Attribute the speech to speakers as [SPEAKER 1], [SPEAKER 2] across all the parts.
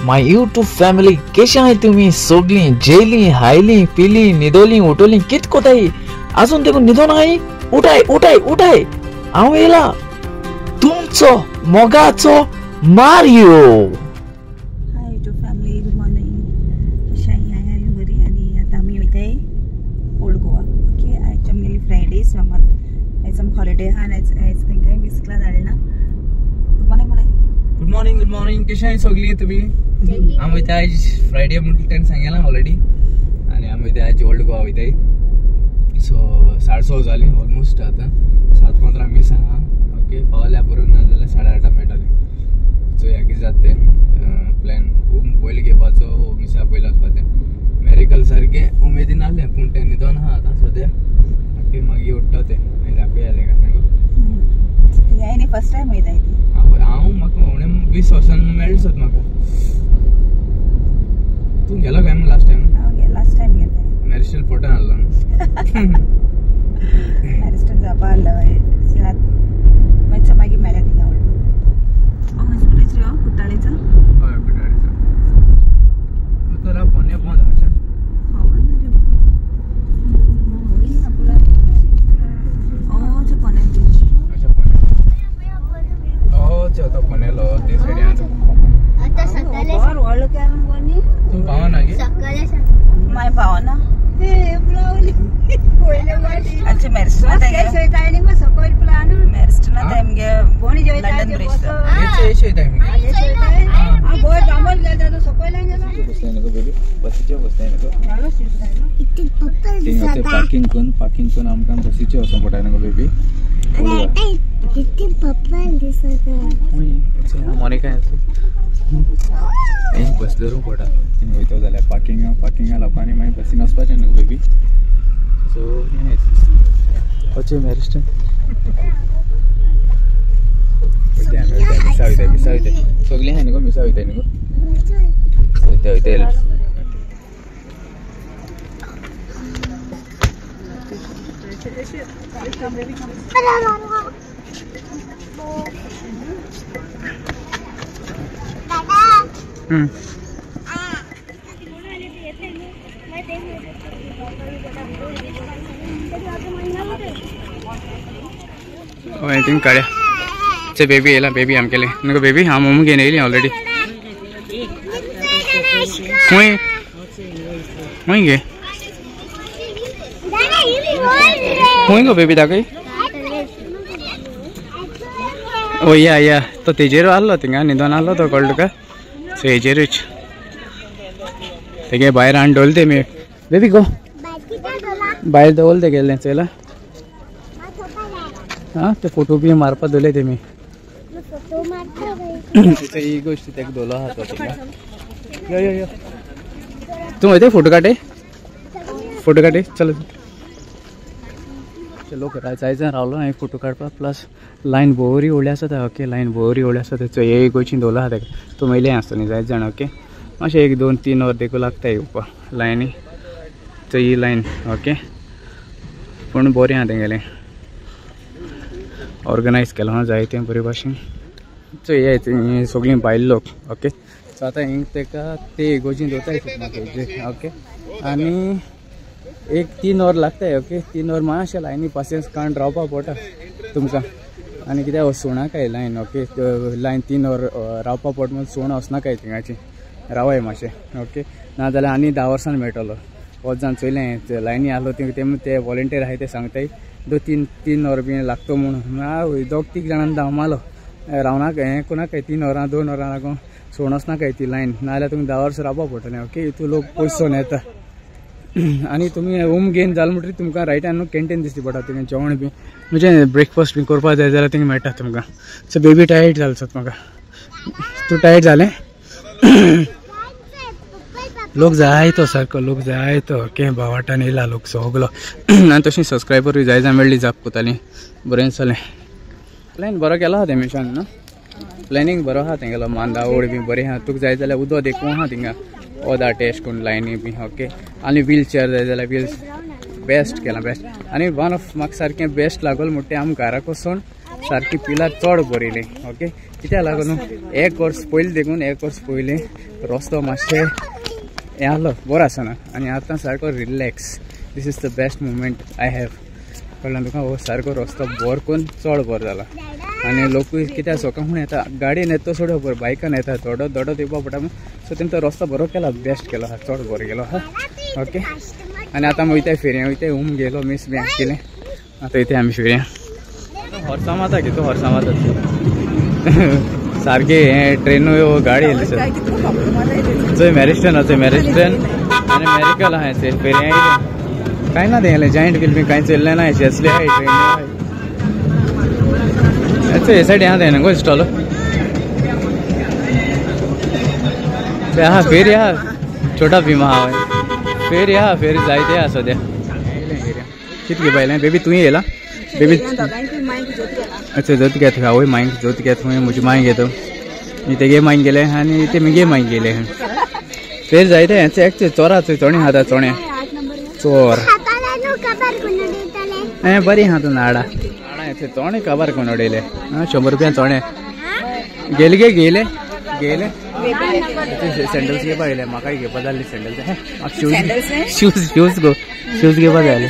[SPEAKER 1] My YouTube family केशे आहाय तुमी सगळीं जेली हायली पिली न्हिदोली उठोली कित कोताय आजून तेकून न्हिदोन आहाय उठाय उठाय उठाय हांव येयला तुमचो मोगाचो Mario.
[SPEAKER 2] Hi YouTube family, good morning. कशें आहाय बरी आनी आतां आमी वयताय ओल्ड गोवा. ओके, आयज आमगेली फ्रायडे सो आयज आमकां हॉलिडे आहा आनी आयज तेंकां बिस्कला धाडना. गुड मॉर्निंग म्हणून.
[SPEAKER 3] Good morning, good morning. कशें आहाय सगळीं तुमी? आमी वयता आयज फ्रायडे म्हणटा तेणें सांगला ऑलरेडी आनी आमी वयता आयज ओल्ड गोवा वयताय. सो 6:30 जाली ऑलमोस्ट, आतां 7:15 मीस आहा. ओके, पावल्या पुरो, ना जाल्यार 8:30 मेळटलें. चोया कितें जाता तें प्लॅन पयलीं घेवपाचो मिसा पयलीं वचपा तें मेरिकल सारकें उमेदीन आहलें पूण तें न्हिदोन आहा आतां सद्या. ओके, मागीर उठ्ठा तें मागीर दाखोवया तेका.
[SPEAKER 2] न्ही फर्स्ट टायम वयताय ती.
[SPEAKER 3] हांव म्हाका उणें 20 वर्सां मेळ्ळें सोद म्हाका. तूं गेलो काय मग लास्ट टायम?
[SPEAKER 2] हांव लास्ट टायम गेलें
[SPEAKER 3] मॅरिस्टन फोटो आहलो.
[SPEAKER 2] मॅरिस्टन जावपा आहलो मातशें मागीर मेळ्ळें थिंगा. हॉस्पिटल कुट्टाळेचो?
[SPEAKER 3] हय, कुट्टाळेचो. तर पोन्या पोंद अशें
[SPEAKER 2] पावना. अच्छा,
[SPEAKER 3] पार्किंग करून पार्किंग करून आमकां बसीचेर वचोंक पडटा न्हू बेबी. मोनिका बस धरूंक पडटा थिंग वयतो जाल्यार पार्किंगा पार्किंगा लावपा आनी मागीर बसीन वचपाचें न्हू बेबी. सो वचूं मॅरिस्टन मिसा वयताय मिसा वयताय सगळीं आहाय न्हू मिसा वयताय न्हू वयता वयता. थिंग काड्या चे बेबी येयला. बेबी आमगेले न्हू बेबी. हांव मम्मी घेवन येयली ऑलरेडी. खंय खंय गे खंय गो बेबी दाखय. ओ या या तो तेजेर आहलो थिंगा न्हिदोन आहलो तो कळ्ळो तुका. सो हेजेरूच तेगे भायर हाडून दवरले तेमी. बेबी गो भायर दवरले ते गेल्ले चोयला. आं ते फोटो बी मारपा दवरले तेमी. ही गोश्ट तेका दवरलो आहा तो थिंगा. यो यो यो तूं वयता फोटो काडे? फोटो काडे चल. लोक जाय जाण रावलो हांवें फोटो काडपाक. प्लस लायन बरी व्हडली आसा. ओके, लायन बरी व्हडली आसा. चोय एक गोंयची दवरलो आहा तेका. तूं मेयले आसतली जायत जाण. ओके, मातशें 1 2 3 वर देखून लागता येवपा लायनी. चोय ही लायन. ओके, पूण बरें आहा तेंगेलें ऑर्गनायज केलां आहा जाय तें बरे भाशेन. चोय हे सगळीं बायल लोक. ओके, सो आतां हिंग तेका ते इगोजीन दवरताय. ओके, आनी 1-3 वर लागताय. ओके, 3 वर मातशें लायनी पासियेंस काडून रावपा पडटा तुमकां. आनी कित्याक वचूनाकाय लायन. ओके, लायन 3 वर रावपा पडटा म्हणून सोण वचनाकाय थिंगाची रावाय मातशें. ओके, नाजाल्यार आनी 10 वर्सां मेळटलो. वच जावन चोयलें लायनी आहलो ते वॉलंटियर आहाय ते सांगताय 2-3 वर बी लागतो म्हणून. 2-3 जाणांनी धांव मारलो रावनाकाय हें कोणाकाय 3 वरां 2 वरां लागून सोण वचनाकाय ती लायन, नाजाल्यार तुमकां 10 वर्सां रावपा पडटलें. ओके, हितून लोक पयस येता आनी तुमी रूम घेवन जालें म्हणटकीर तुमकां रायटान न्हू कॅन्टीन दिसती पडटा. थिंगा जेवण बी म्हणजे ब्रेकफास्ट बी करपा जाय जाल्यार थिंगा मेळटा तुमकां. सो बेबी टायर्ड जालें सोद म्हाका. तूं टायर्ड जालें? लोक जायतो सारको लोक जायतो. ओके, भावाटान येयला लोक सगलो. आनी तशें सबस्क्रायबरूय जाय जाण मेळ्ळी जाप कोताली. बरें जालें. प्लॅन बरो केलो आहा तेमेशान न्हू. प्लॅनिंग बरो आहा तेंगेलो. मांदावळ बी बरी आहा. तुका जाय जाल्यार उदक देखूं आहा थिंगा ओदा टेस्ट करून लायनी बी. ओके, आनी व्हील चेअर जाय जाल्यार व्हील बेस्ट केला बेस्ट. आनी वन ऑफ म्हाका सारकें बेस्ट लागल म्हणटा ते आम घराक वचून सारकी पिलार चड बरयली. ओके, कित्याक लागून एक वर्स पयलीं देखून एक वर्स पयलीं रस्तो मातशें हें आहलो बरो आसना आनी आतां सारको relax. This is the best moment I have. कळ्ळें तुका? हो सारको रस्तो बरो करून चड बरो जाला आनी लोकूय कित्याक सकाळ फुडें येता गाडयेन येता तो सोड बरो बायकान येता थोडो दोडो दिवपा पडटा सो तेमी तो रस्तो बरो केला बेस्ट केलो आहा चड बरो केलो आहा ओके. आनी आतां आमी वयताय फेरयां वयताय उम गेलो मीस बी केलें आतां वयताय आमी फेरयां. हॉर्सां माता कितू हॉर्सां माता सारकें हें ट्रेनूय गाडी येयली सर चोय मॅरेज ट्रेन आहा मॅरेज ट्रेन आनी मॅरिकल आहा फेरयां येयलें कांय ना तें जायंट व्हील बी कांय चल्लें ना असले आहाय ट्रेन आहाय हे सायड आहा तें गो स्टॉल आहा फेरी आहा छोटा भीमा आहा फेरी आहा फेरी जायते आहा सद्या. कित घेवपा येयलें बेबी? तूं येयला बेबी? अच्छा जोत घेत आवय मांयक जोत घेत म्हजी मांय घेतो तेगे मांय गेले आनी ते मुगे मांय गेले. फेर जायते हें एक चोरा चोणे खाता चोणे चोर हें बरी आहा तूं नाडा नाडा चोणे काबार कोण उडयले 100 रुपया चोणे गेले गे गेले गेले. सँडल्स घेवपा येयले म्हाकाय घेवपा जाल्ली सँडल्स शूज शूज गो शूज घेवपा जाय.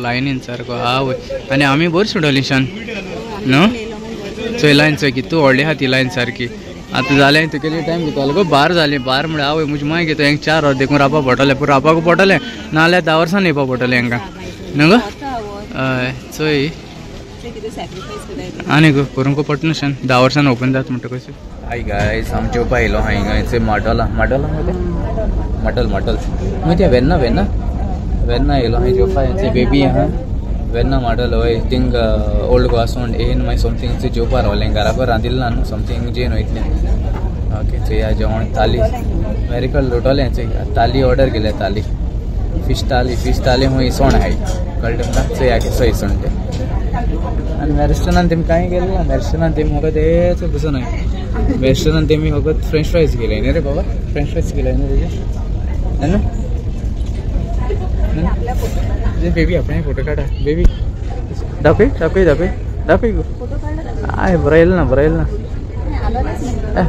[SPEAKER 3] लायनीन सारको आवय आनी आमी बरी सोडवली शान न्हू. चोय लायन चोय कितू व्हडली आहा ती लायन सारकी. आतां जालें तुगेली टायम घेतलो गो बार जाली बार म्हळ्यार आवय म्हजी माय घेतो हेंक 4 वर देखून रावपा पडटलें पूण रावपाकू पडटलें नाजाल्यार 10 वर्सां येवपा पडटलें हेंकां न्हू गो. हय चोय आनी गो करूंक पडटा न्हू शान 10 वर्सां ओपन जाता म्हणटकच. हाय गायस आमी जेवपा येयलो आहा हिंगा माटोला माटोला मटल मटल म्हणजे वेन्ना वेन्ना वेन्ना येयलो आहा जेवपा. बेबी आहा वेन्ना माटल हय थिंग ओल्ड गोवा सोंड येयन मागीर समथींग जेवपा रावलें घराको रांदिल्लें ना न्हू समथींग जेवन वयतलें. ओके चोया जेवण थाली मेरिकल लोटोलें चोय थाली ऑर्डर केल्या थाली फिश थाली फिश थाली खूंय इसवण आहाय कळ्ळें तुमकां? चोया केसो इसवण तें. आनी रेस्टोरंटान तेमी कांय गेलें ना रेस्टोरंटान तेमी फकत हेच बसून आहाय रेस्टोरंटान तेमी फकत फ्रेंच फ्रायज केले न्ही रे बाबा? फ्रेंच फ्रायज केले न्ही तेजे न्हू? बेबी आपणे फोटो काडा बेबी दाखय दाखय दाखय दाखय गो. I बरो येयलो ना बरो येयलो ना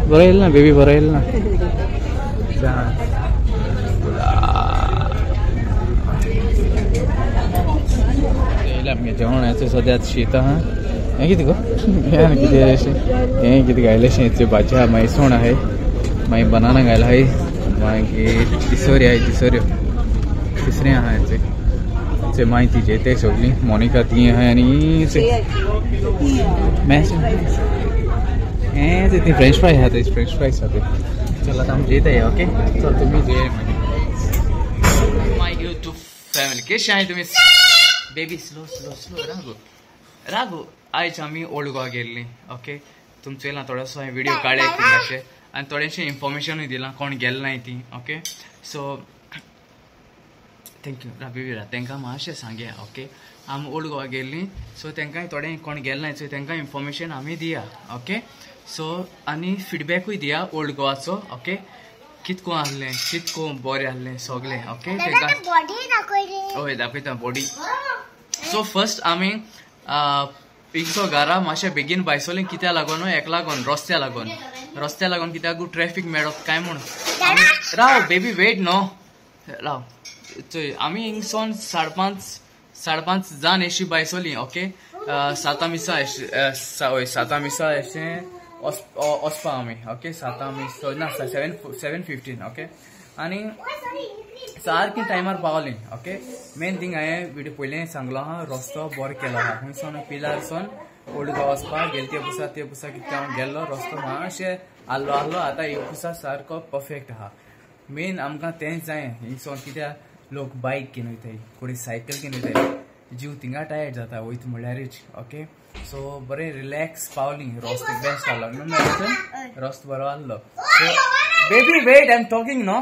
[SPEAKER 3] बरो येयलो ना बेबी बरो येयलो ना. येयलें आमगें जेवण हें सद्या शीत आहा हें कितें गो हें कितें अशें हें कितें घायलें शें भाजी आहा मागीर इसवण आहाय मागीर बनाना घायला आहाय मागीर तिसोरी आहाय तिसोऱ्यो तिसरें आहा हें मागीर ती जेते सगळीं मोनिका ती आहाय आनी मॅश हें ती फ्रेंच फ्राय आहा ते फ्रेंच फ्रायज आहा ते. चल आतां आमी जेताय ओके. चल तुमी जेय मागीर. My YouTube family कशें आहाय तुमी? बेबी स्लो स्लो स्लो रागो रागो. आयज आमी ओल्ड गोवा गेल्ली ओके. तुमचो येयला थोडोसो हांवें व्हिडियो काडले थिंगाचे आनी थोडेशें इन्फॉर्मेशनूय दिलां कोण गेले नाय ती okay. So thank you baby तांकां मातशें सांगया ओके. आमी ओल्ड गोवा गेल्ली सो तांकांय थोडें कोण गेले नाय सो तांकां इन्फॉर्मेशन आमी दिया ओके. सो आनी फिडबॅकूय दिया ओल्ड गोवाचो ओके. कितको आहलें कितको बरें आहलें सगळें ओके. तांकां हय दाखयता बॉडी. सो फर्स्ट आमी इंगसो घरा मातशें बेगीन भायसोली कित्या लागून एक लागून रस्त्या लागून रस्त्या लागून कित्याक ट्रॅफीक मेळप काय म्हूण. राव बेबी वेट न्हू राव. चोय आमी हिंगसोन 5:30 जान एशी भायसोली ओके. 7 मिसा हय 7 मिसा अशें वचपा आमी ओके. 7 मिसा ना 7:15 ओके. आनी सारकी टायमार पावली ओके. मेन थींग हांवें व्हिडियो पयलीं सांगलो आहा रस्तो बरो केलो आहा खंयसोन पिलारसोन ओल्ड गोवा वचपाक गेले ते पुसा ते पुसा कितें हांव गेल्लो रस्तो मातशें आहलो आहलो आतां एक पुसा सारको परफेक्ट आहा. मेन आमकां तेंच जाय हिंगसोन कित्याक लोक बायक घेवन वयताय कोणी सायकल घेवन वयताय जीव थिंगा टायर्ड जाता वयता म्हणल्यारूच ओके. सो बरें रिलॅक्स पावली रस्तो बेस्ट आहलो न्हू रस्तो बरो आहलो. Baby wait I am talking न्हू.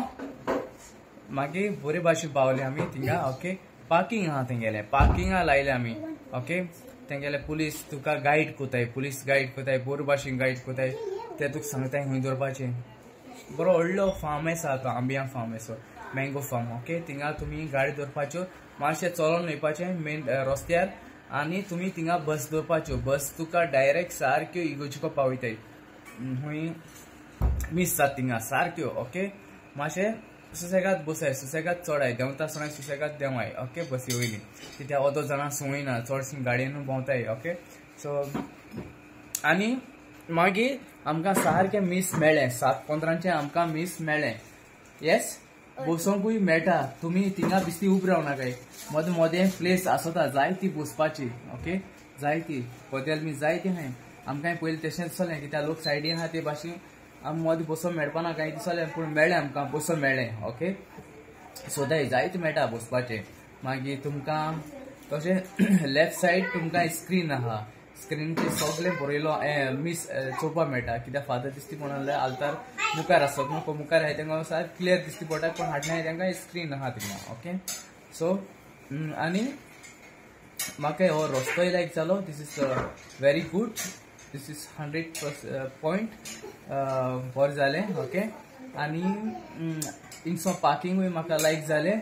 [SPEAKER 3] मागीर बरे भाशेन पावले आमी थिंगा ओके. पार्किंग आहा तेंगेलें पार्किंगा लायलें आमी ओके. तेंगेले पुलीस तुका गायड कोताय पुलीस गायड कोताय बरे भाशेन गायड कोताय ते तुका सांगताय खंय दवरपाचें. बरो व्हडलो फार्म आसा तो आंब्या फार्म आसा मँगो फार्म ओके. थिंगा तुमी गाडी दवरपाच्यो मातशें चलोन वयपाचें मेन रस्त्यार आनी तुमी थिंगा बस दवरपाच्यो. बस तुका डायरेक्ट सारक्यो इगोर्जीको पावयताय. हुंय मीस जाता थिंगा सारक्यो. ओके मातशें सुसेगाद बसाय, सुसेगाद चडाय, देंवता आसतना सुसेगाद देंवाय. ओके बसी वयली कित्याक अदो जाणां संवय ना, चडशीं गाडयेनू भोंवताय. ओके सो आनी मागीर आमकां सारकें मीस मेळ्ळें. 7:15 आमकां मीस मेळ्ळें. येस बसोंकूय मेळटा. तुमी थिंगा बिस्ती उब रावनाकाय, मदें मदें प्लेस आसता जाय ती बसपाची. ओके जाय ती पदेल बी जाय ती आहाय. आमकां पयलीं तशें दिसलें कित्याक लोक सायडीन आहा ते भाशेन आम मदें बसोंक मेळपाना कांय दिसलें, पूण मेळ्ळें आमकां बसोंक मेळ्ळें. ओके सोदाय जायते मेळटा बसपाचें. मागीर तुमकां तशें लेफ्ट सायड तुमकां स्क्रीन आहा, स्क्रीनचेर सगळें बरयलो मीस चोवपाक मेळटा. कित्याक फादर दिसती पडना जाल्यार आल्तार मुखार आसत न्हू, मुखार आहाय तांकां सारकें क्लियर दिसती पडटा, पूण हाडलें तांकां स्क्रीन आहा थिंगा. ओके सो आनी म्हाका हो रस्तोय लायक जालो. This is very good, this is 100% point बरें जालें. ओके आनी थिंगसो पार्किंगूय म्हाका लायक जालें.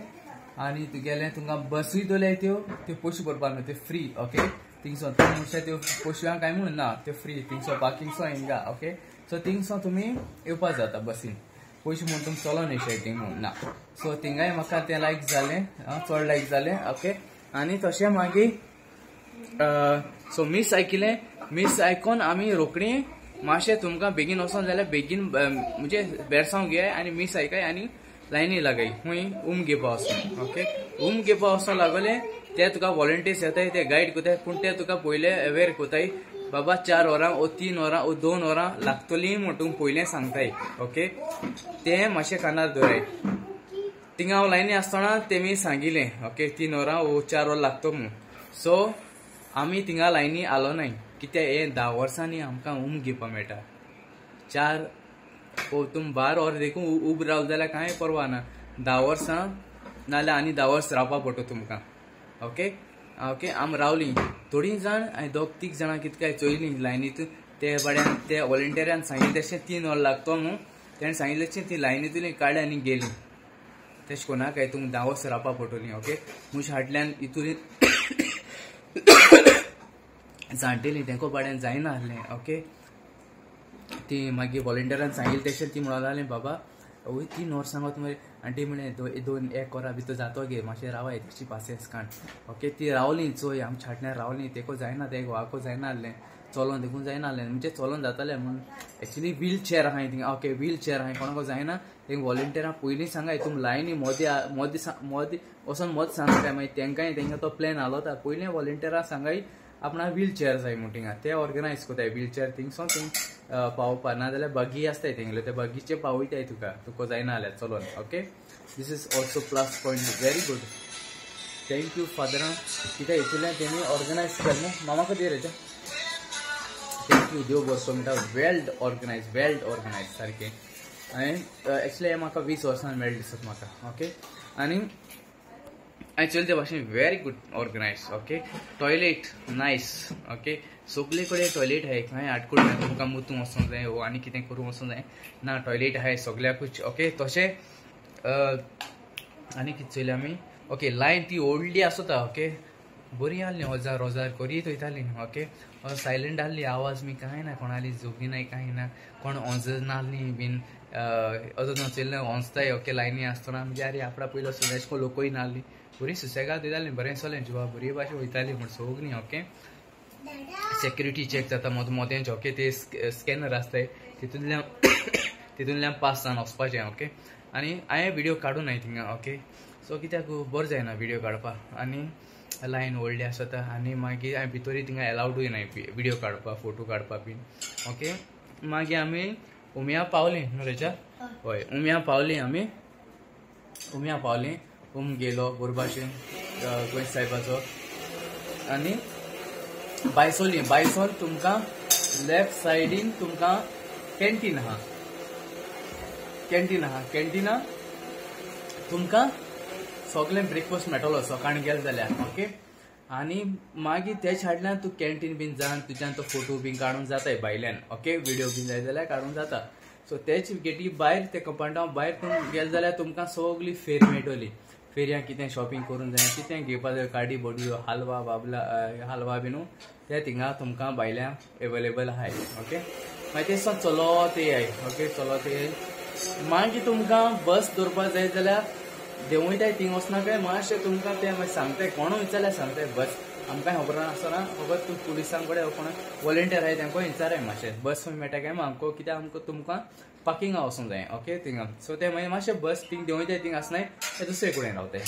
[SPEAKER 3] आनी तुगेलें तुमकां बसूय दवरल्याय त्यो त्यो पयशे भरपा न्हू, त्यो फ्री. ओके थिंगसो तुमी म्हणशात त्यो पयशे कांय म्हणून ना, त्यो फ्री थिंगसो पार्किंगसो हिंगा. ओके सो थिंगसो तुमी येवपा जाता बसीन, पयशे म्हणून तुमी चलोन येशाय थिंग म्हणून ना. सो थिंगाय म्हाका तें लायक जालें, चड लायक जालें. ओके आनी तशें मागीर सो मीस आयकिलें. मीस आयकोन आमी रोखडी मातशें तुमकां बेगीन वचोन जाल्यार बेगीन म्हणजे बेरसांव घेयाय आनी मीस आयकाय आनी लायनी लागय हुंय उम घेवपा वचोन. ओके उम घेवपा वचोन लागले ते तुका वॉलंटियर्स येताय, ते गायड कोताय, पूण ते तुका पयले अवेर कोताय बाबा 4 वरां ओ 3 वरां ओ 2 वरां लागतलीं म्हूण तुमकां पयलें सांगताय. ओके तें मातशें कानार दवराय. थिंगा हांव लायनी आसतना तेमी सांगिलें ओके 3 वरां ओ 4 वरां लागतो म्हूण. सो आमी थिंगा लायनी आलो नाय कित्याक हें 10 वर्सांनी आमकां उम घेवपा मेळटा. 4 ओ तुम 12 वरां देखून उब रावल जाल्यार कांय परवा ना, 10 वर्सां नाजाल्यार आनी 10 वर्स रावपा पडटा तुमकां. ओके ओके आम रावलीं थोडीं जाण आनी 2-3 जाणां कितें काय चोयलीं लायनीत, ते बाड्यान ते वॉलंटियरान सांगिल्लें तशें 3 वरां लागतो म्हूण तेणें सांगिल्लें तशें ती लायनींतली काडली आनी गेलीं. तशें कोणा काय तुमकां 10 वर्स रावपा पडटलीं. ओके मुश हाडल्यान इतून जाणटेलीं तेंको बाड्यान जायना आहलें. ओके ती मागीर वॉलंटियरान सांगिल्लें तशें ती म्हणूंक लागलीं बाबा वय 3 वरां सांगत मरे आंटी म्हळें 2-1 वरां भितर जातो गे मातशें रावाय तेची पासियेंस काण. ओके ती रावलीं चोय आमच्या हाटल्यान रावलीं, तेको जायना ते घोवाको जायना आहलें चलोन देखून जायना आहलें, म्हणजे चलोन जातालें म्हूण एक्चुली व्हील चेअर आहाय थिंगा. ओके व्हील चेअर आहाय कोणाको जायना तेंक वॉलंटियरां पयलीं सांगाय तुम लायनी मोदी मोदी मोदी वचोन मद सांगताय, मागीर तेंकांय तेंकां तो प्लॅन आलो पयलीं वॉलंटियरां सांगाय आपणा व्हील चेअर जाय म्हूण थिंगा ते ऑर्गनायज कोताय व्हील चेअर थिंगसोन थिंग पावोवपा, नाजाल्यार बगी आसताय तेंगेले ते बगीचे पावयताय तुका तुका जायना जाल्यार चलोन. Okay this is also plus point, very good, thank you फादरान कित्याक हितूंतल्यान तेणी ऑर्गनायज केलें न्हू. मामा कदी रे thank you, देव बरो करूं म्हणटा. वेल ऑर्गनायज, वेल ऑर्गनायज सारकें. हांवें एक्चुली हें म्हाका 20 वर्सां मेळ्ळें दिसत म्हाका. ओके आनी एक्चुअली ते भाशेन very good organise. Okay toilet nice. Okay सगळे कडेन टॉयलेट आहाय, खंय आटकून ना तुमकां मुतूंक वचोंक जाय वो आनी कितें करूंक वचोंक जाय ना, टॉयलेट आहाय सगळ्याकूच. ओके तशें आनी कितें चोयलें आमी. ओके लायन ती व्हडली आसता. ओके बरी आहली रोजार रोजार करीत वयताली. ओके सायलंट आहली, आवाज बी कांय ना, कोणाली जोगी नाय कांय ना, कोण ओंज नासली बीन अजून चोयलें ओंजताय. ओके लायनी आसतना म्हणजे आरे आपणा पयलो एशें लोकूय नासली, बरी सुसेगाद वयताली, बरें चलें जिवा बरी भाशेन वयताली म्हूण सगळीं. ओके सेक्युरिटी चॅक जाता मोद मोदेंच. ओके ते स्कॅनर आसताय तितूंतल्यान तितूंतल्यान पास जावन वचपाचें. ओके आनी हांवें व्हिडियो काडूं नाय थिंगा. ओके सो कित्याक बरें जायना व्हिडियो काडपाक आनी लायन व्हडली आसता आनी मागीर हांवें भितरूय थिंगा एलावडूय नाय व्हिडियो काडपाक, फोटो काडपाक बीन. ओके मागीर आमी उमिया पावलीं न्हू रेचा, हय उमिया पावलीं आमी, उमिया पावलीं, उम गेलो बरे भाशेन गोंय सायबाचो आनी बायसोली. बायसोल तुमकां लेफ्ट सायडीन तुमकां कॅन्टीन आहा, कॅन्टीन आहा, कॅन्टिना तुमकां सगळें ब्रेकफास्ट मेळटलो सकाळीं गेले जाल्यार. ओके आनी मागीर तेच हाडल्यान तूं कॅन्टीन बीन जावन तुज्यान तो फोटो बीन काडूंक जाताय भायल्यान. ओके व्हिडियो बीन जाय जाल्यार काडूंक जाता. सो तेच गेटी भायर ते कंपाउंडा भायर तूं गेले जाल्यार तुमकां सगळी फेरी मेळटली. फेरयां कितें शॉपिंग करूंक जाय कितें घेवपा जाय काडी बोडयो हालवा बाबला हालवा बी न्हू ते थिंगा तुमकां भायल्या एवेलेबल आहाय ओके. मागीर ते चलोत येयाय ओके चलोत येयाय. मागीर तुमकां बस दवरपा जाय जाल्यार देंवयताय थिंग वचनाकाय मातशें तुमकां तें मागीर सांगताय कोणूय विचारल्यार सांगताय बस आमकां खबर नासतना फकत तूं पुलिसां कडेन कोण वॉलंटियर आहाय तेंकां विचाराय मातशें बस खंय मेळटा काय आमकां कित्याक आमकां तुमकां पार्किंगा वचूंक जाय ओके थिंगा. सो ते मागीर मातशें बस थिंग देंवयताय थिंग आसनाय ते दुसरे कडेन रावताय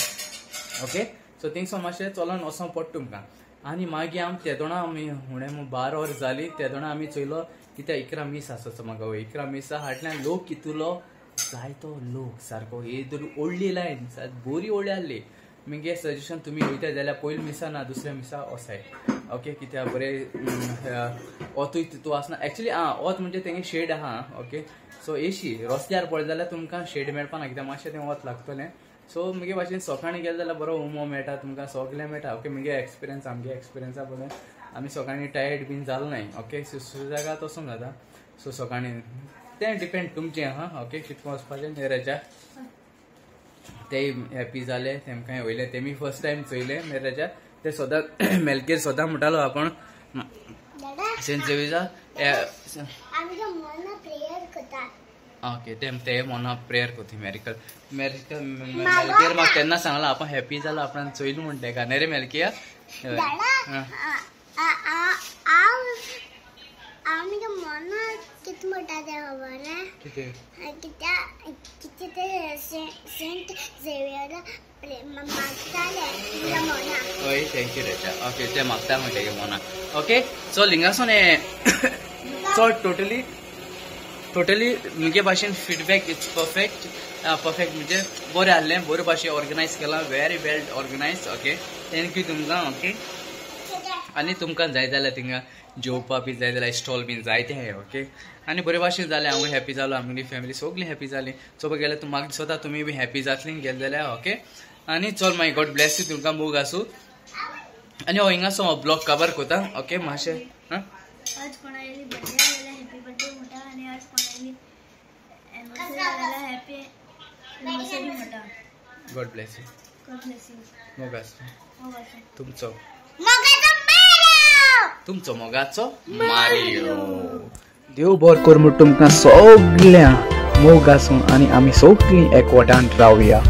[SPEAKER 3] ओके. सो थिंगसो मातशें चलोन वचोंक पडटा तुमकां. आनी मागीर आम तेदोणा आमी हुणे 12 वर जाली तेदोणा आमी चोयलो कित्याक 11 मीस आसा म्हाका 11 मिसा हाडल्यान लोक कितलो जायतो लोक सारको हे व्हडली लायन बरी व्हडली आहली. मुगे सजेशन तुमी वयता जाल्यार पयलीं मिसा ना दुसऱ्या मिसा वसाय ओके कित्याक बरें ओतूय तितू आसना एक्चुली आं ओत म्हणजे तेंगे शेड आहा ओके. सो एशी रस्त्यार पळयत जाल्यार तुमकां शेड मेळपा ना कित्याक मातशें तें वत लागतलें. सो मुगे भाशेन सकाळीं गेले जाल्यार बरो उमो मेळटा तुमकां सगळें मेळटा ओके. मुगे एक्सपिरियन्स आमगे एक्सपिरियन्सा पळय आमी सकाळीं टायर्ड बीन जालो नाय ओके. सुजागा तसो जाता सो सकाळीं तें डिपेंड तुमचें आहा ओके कितको वचपाचें मेरेजा ते हॅपी जाले तेमकां वयले तेमी फर्स्ट टायम चोयले मेरेजा ते सदां मेलकेर सदां म्हणटालो आपूण सेंट झेवियर्सा ओके ते मोना प्रेयर कोती मेरिकल मेरिकल मेलकेर म्हाका तेन्ना सांगलां आपूण हॅपी जालो आपणान चोयलो म्हण तेका न्ही रे मेलकिया. हय thank you Recha okay ते मागता म्हणटा मोना ओके. सो लिंगासून चड टोटली टोटली मुगे भाशेन फिडबॅक it's perfect perfect म्हणजे बरें आहलें बरे भाशेन ऑर्गनायज केलां very well organise okay. Thank you तुमकां ओके. आनी तुमकां जाय जाल्यार थिंगा जेवपा बी जाय जाल्यार स्टॉल बीन जायते आहाय ओके. आनी बरे भाशेन जालें हांव हॅपी जालो आमगेली फॅमिली सगळीं हॅपी जाली. चोवपाक गेल्यार म्हाका दिसता तुमी बी हॅपी जातली गेले जाल्यार ओके. आनी चल मागीर गॉड ब्लेस you तुमकां मोग आसूं. आनी हो हिंगासो हांव ब्लॉग कवर करता ओके मातशें. गॉड ब्लेस you मोग आसूं तुमचो तुमचो मोगाचो मारियो. देव बरो कर म्हूण तुमकां सगळ्यांक मोग आसूं आनी आमी सगळीं एकवटान रावया.